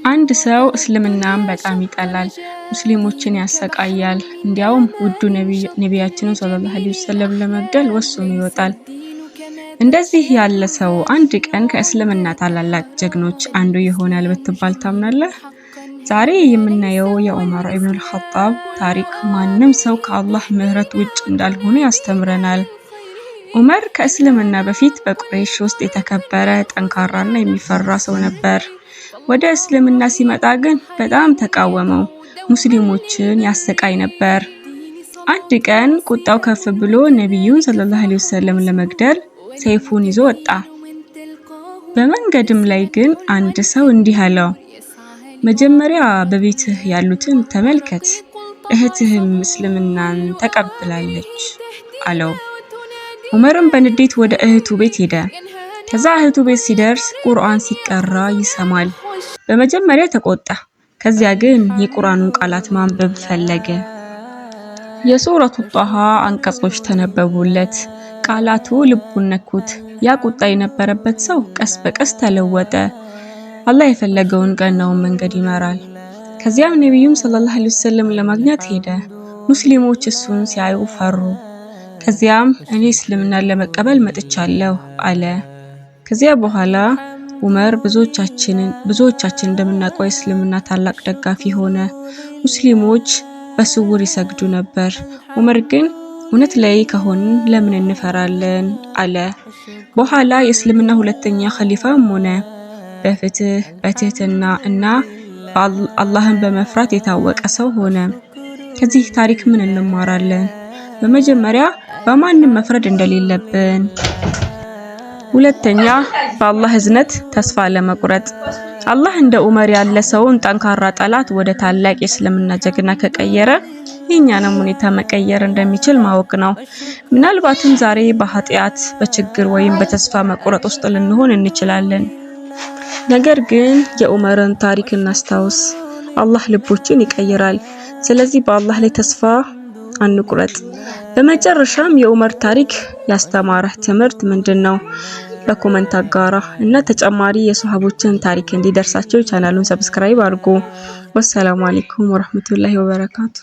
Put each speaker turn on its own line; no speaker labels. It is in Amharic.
አንድ ሰው እስልምናን በጣም ይጠላል፣ ሙስሊሞችን ያሰቃያል። እንዲያውም ውዱ ነቢያችንን ሰለላሁ ዐለይሂ ወሰለም ለመግደል ወስኖ ይወጣል። እንደዚህ ያለ ሰው አንድ ቀን ከእስልምና ታላላቅ ጀግኖች አንዱ ይሆናል ብትባል ታምናለህ? ዛሬ የምናየው የዑመር ኢብኑል ኸጣብ ታሪክ ማንም ሰው ከአላህ ምህረት ውጭ እንዳልሆነ ያስተምረናል። ዑመር ከእስልምና በፊት በቁረይሽ ውስጥ የተከበረ፣ ጠንካራና የሚፈራ ሰው ነበር። ወደ እስልምና ሲመጣ ግን በጣም ተቃወመው፣ ሙስሊሞችን ያሰቃይ ነበር። አንድ ቀን ቁጣው ከፍ ብሎ ነቢዩን ሰለላሁ ዐለይሂ ወሰለም ለመግደል ሰይፉን ይዞ ወጣ። በመንገድም ላይ ግን አንድ ሰው እንዲህ አለው፣ መጀመሪያ በቤትህ ያሉትን ተመልከት፣ እህትህም እስልምናን ተቀብላለች አለው። ዑመርም በንዴት ወደ እህቱ ቤት ሄደ። ከዛ እህቱ ቤት ሲደርስ ቁርአን ሲቀራ ይሰማል። በመጀመሪያ ተቆጣ። ከዚያ ግን የቁርአኑን ቃላት ማንበብ ፈለገ። የሱረቱ ጣሃ አንቀጾች ተነበቡለት። ቃላቱ ልቡን ነኩት። ያ ቁጣ የነበረበት ሰው ቀስ በቀስ ተለወጠ። አላህ የፈለገውን ቀናውን መንገድ ይመራል። ከዚያም ነቢዩም ሰለላሁ ዐለይሂ ወሰለም ለማግኘት ሄደ። ሙስሊሞች እሱን ሲያዩ ፈሩ። ከዚያም እኔ እስልምናን ለመቀበል መጥቻለሁ አለ። ከዚያ በኋላ ዑመር ብዙዎቻችን እንደምናውቀው የእስልምና ታላቅ ደጋፊ ሆነ። ሙስሊሞች በስውር ይሰግዱ ነበር። ዑመር ግን እውነት ላይ ከሆንን ለምን እንፈራለን አለ። በኋላ የእስልምና ሁለተኛ ኸሊፋም ሆነ። በፍትህ፣ በትህትና እና አላህን በመፍራት የታወቀ ሰው ሆነ። ከዚህ ታሪክ ምን እንማራለን? በመጀመሪያ በማንም መፍረድ እንደሌለብን፣ ሁለተኛ በአላህ እዝነት ተስፋ ለመቁረጥ። አላህ እንደ ዑመር ያለ ሰውን ጠንካራ ጠላት ወደ ታላቅ የእስልምና ጀግና ከቀየረ የእኛንም ሁኔታ መቀየር እንደሚችል ማወቅ ነው። ምናልባትም ዛሬ በኃጢአት፣ በችግር ወይም በተስፋ መቁረጥ ውስጥ ልንሆን እንችላለን። ነገር ግን የዑመርን ታሪክ እናስታውስ። አላህ ልቦችን ይቀይራል። ስለዚህ በአላህ ላይ ተስፋ አንቁረጥ። በመጨረሻም የዑመር ታሪክ ያስተማረህ ትምህርት ምንድን ነው? በ comment አጋራ እና ተጨማሪ የሰሃቦችን ታሪክ እንዲደርሳቸው ቻናሉን subscribe አድርጉ። ወሰላሙ አለይኩም ወራህመቱላሂ ወበረካቱ።